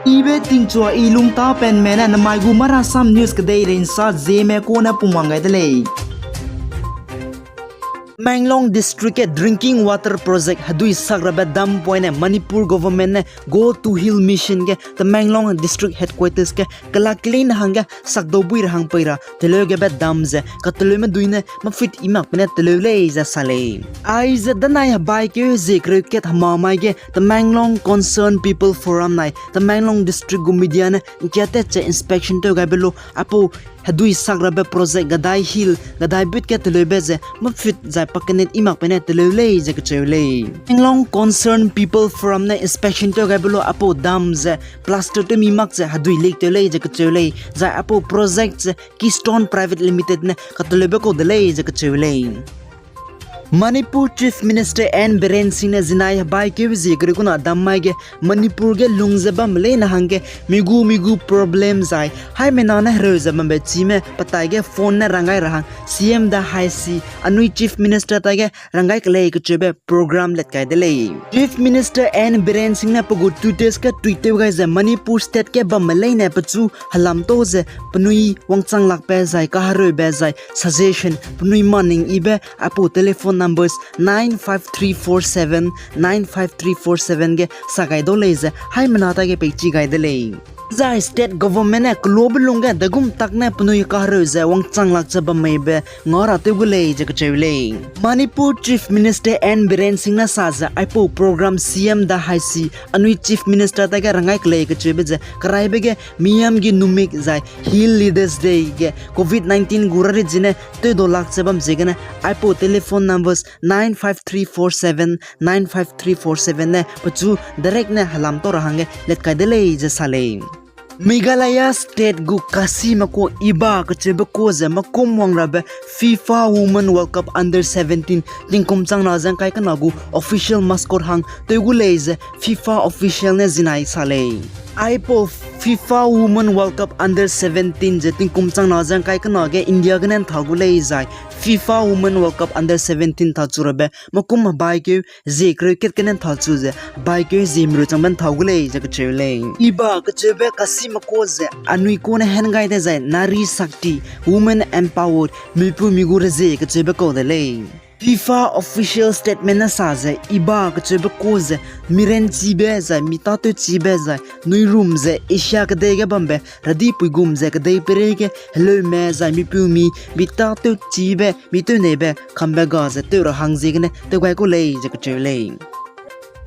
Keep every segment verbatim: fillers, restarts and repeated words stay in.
Ibe tingchua i lungtapenme ne namai gu Marasam News kedeirei nsa zieme kune pungwang gai de lei. Tamenglong District ge drinking water project hedui sak rabe dam poine Manipur government ne Go to Hill Mission ge Tamenglong District Headquarters ge kelak keleine hangge sakdau bui ra hang pei ra teleu gebe dam ze kateleume dui ne mafit i makbe ne teleu lei ze sa lei. Aize danai hebaikeu zie kereu kat hemamai ge Tamenglong Concerned People Forum nai Tamenglong District gu media ne ngkiatat ze inspection tew gaibe lu aipau hedui sak rabe project Gadai Hill, Gadai But ge teleube ze mafit zai pakenet i makbe ne teleu lei ze kacheu lei. Tamenglong Concerned People Forum ne inspection tew gaibe lu aipau dam ze plaster tew mi mak ze hedui leak tew lei ze kacheu lei, zai aipau project ze Keystone Private Limited ne kateleube kau de lei ze kacheu lei. Manipur Chief Minister N Biren Singh ne zinai hebaikeu zie kereu kuna dam mai ge Manipur ge lung ze bamme leine hangge migu migu problem zai haimena ne hereu ze bambe chime petai ge phone ne ranggai ra hang C M da haisi anui Chief Minister tai ge ranggai kelei kacheube program let kai de lei. Chief Minister N Biren Singh ne pe gu Twitter ge tweet tew gai ze Manipur state ge bamme leine pechu helam tau ze penui wangchang lakbe zai kahereube zai suggestion penui maning ibe aipau telephone numbers nine five three four seven nine five three four seven ge sa gai dau lei ze haimena tai ge peichi gai de lei. Zai state government ne kelobe lungge dagum tak ne penui kahereu ze wangchang lak ze bammeibe ngau ra tew gu lei ze kacheu lei. Manipur Chief Minister N Biren Singh ne sa ze aipau program C M da haisi anui Chief Minister tai ge ranggai kelei kacheube ze keraibe ge Miyamgi Numik zai Hill Leaders Day ge COVID nineteen gu rarit zene tewdau lak ze bam ziegene aipau telephone numbers nine five three four seven nine five three four seven ne pechu direct ne helam tau ra hangge let kai de lei ze sa lei. Meghalaya state gu Khasi mekua Iba kacheube kau ze mekum wang rabe FIFA Women World Cup Under seventeen tingkum changna ze ngkai kena gu official mascot hang tew gu lei ze FIFA official ne zinai sa lei. Aipau FIFA Women World Cup Under seventeen ze tingkum changna ze ngkai kena ge India gene ntha gu lei zai FIFA Women World Cup Under seventeen thachu rabe mekum hebaikeu zie kereu kat gene nthachu ze hebaikeu zie himreu changbe ntha gu lei ze kacheu lei. Iba kacheube Khasi mekua ze anui kau ne hen gai de zai Nari Shakti, Women Empowered, mipu mi gu rezie kacheube kau de lei. FIFA official statement ne sa ze Iba kacheube kau ze miranchibe zai mitatewchibe zai nuirum ze Asia kedei ge bambe radipuigum ze kedei peirei ge heleume zai mipu mi mitatewchibe mitewneibe kambe ga ze tew ra hang ziegene tew gai kau lei ze kacheu lei.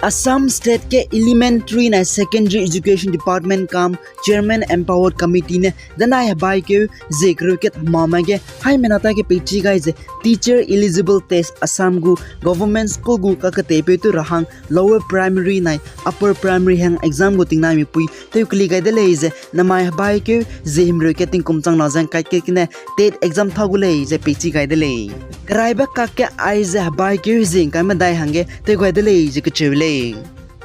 Assam State ge Elementary nai Secondary Education Department cum Chairman Empowered Committee ne danai hebaikeu zie kereu kat hemamai ge haimena tai ge peichi gai ze Teacher Eligible Test Assam gu Government School gu kaketepeu tew ra hang Lower Primary nai Upper Primary hang exam gu tingnai mipui tew keli gai de lei ze namai hebaikeu zie himreu kat tingkum changna ze ngkai kat gene TET exam tha gu lei ze peichi gai de lei. Keraibe kak ge aize hebaikeu zie ngkai medai hangge tew gai de lei ze kacheu lei.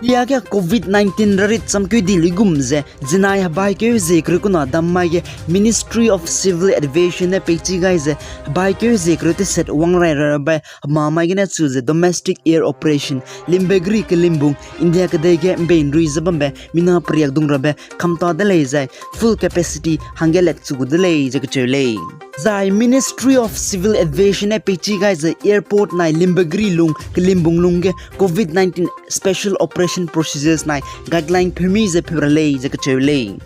India ge COVID nineteen rarit chamkeu di luigum ze zinai hebaikeu zie kereu kuna dam mai ge Ministry of Civil Aviation ne peichi gai ze hebaikeu zie kereu teset wang rai rabe hemamai gene chu ze domestic air operation limbegri kelimbung India kedei ge mbeinrui ze bambe mina periak dung rabe kamta de lei zai full capacity hangge let chu gu de lei ze kacheu lei. Zai Ministry of Civil Aviation ne peichi gai ze airport nai limbegri lung kelimbung lung ge COVID nineteen special operation procedures nai guideline pheu mi ze pheu ra lei ze kacheu lei.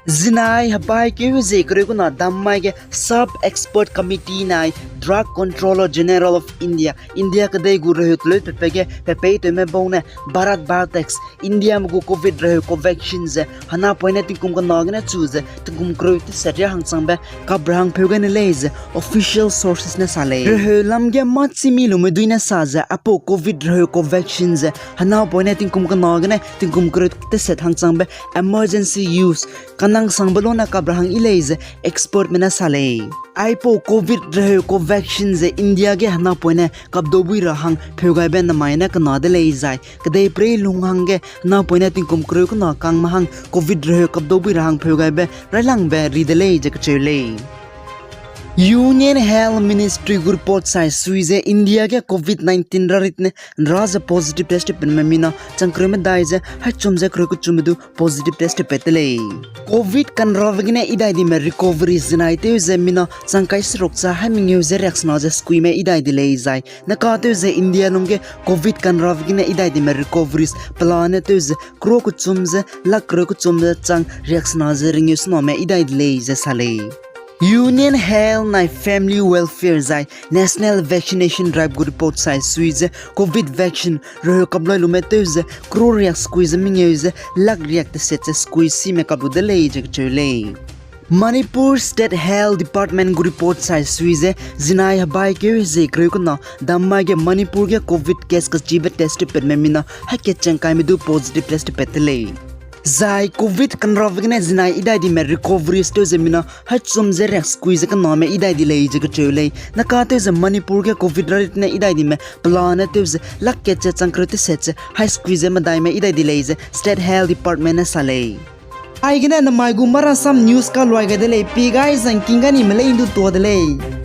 Zinai hebaikeu zie kereu kuna dam mai ge Sub Expert Committee nai Drug Controller General of India, India kedei gu reheu teleu pepe ge pepeitewme bau ne Bharat Biotech, India me gu COVID reheu Covaxin ze hena poine tingkum kena gene chu ze tingkum kereu teset ria hangchangbe kap ra hang pheu gene lei ze official sources ne sa lei. Reheu lam ge mâ chî mi lume dui ne sa ze aipau COVID reheu Covaxin ze hena poine tingkum kena gene tingkum kereu teset hangchangbe emergency use kanang sangbe lune kap ra hang yi lei ze expertme ne sa lei. Aipau COVID reheu Covaxin ze India ge hena poine kapdau bui ra hang pheu gaibe namai ne kena de lei zai kedei peirei lung hangge hena poine tingkum kereu kena kangme hang COVID reheu kapdau bui ra hang pheu gaibe railangbe ri de lei ze kacheu lei. Union Health Ministry gu report sai sui ze India ge covid nineteen rarit ne nra ze positive test tewpatme mina changkereu medai ze haichum ze kereu kechumbe du positive test tewpat de lei. Covid kanrave gene idai dime recovery zinai tew ze mina changkai seruk cha hai mengeu ze riaksena ze skuime idai de lei zai neka tew ze India lungge covid kanrave gene idai dime recoveries pelane tew ze crore kechum ze lakh kereu kechum ze chang riaksena ze ringeu sename idai de lei ze sa lei. Union Health nai Family Welfare zai National Vaccination Drive gu report sai sui ze covid vaccine reheu kaploi lume tew ze crore riak skui ze mengeu ze lakh riak teset ze skui sime kap lu de lei ze kacheu lei. Manipur State Health Department gu report sai sui ze zinai hebaikeu hezie kereu kena dammai ge Manipur ge covid case kachibe test tewpatme mina hai kecheng kaime du positive test tewpat de lei. Zai covid kanrave gene zinai idai dime recoveries tew ze mina haichum ze riak skui ze kename idai de lei ze kacheu lei. Neka tew ze Manipur ge covid rarit ne idai dime pelane tew ze lakh kat ze changkereu teset ze hai skui ze medaime idai de lei ze State Health Department ne sa lei. Aigene namai gu Marasam News kaluai gai de lei, pi gai zangking ga nime lei ndu tua de lei.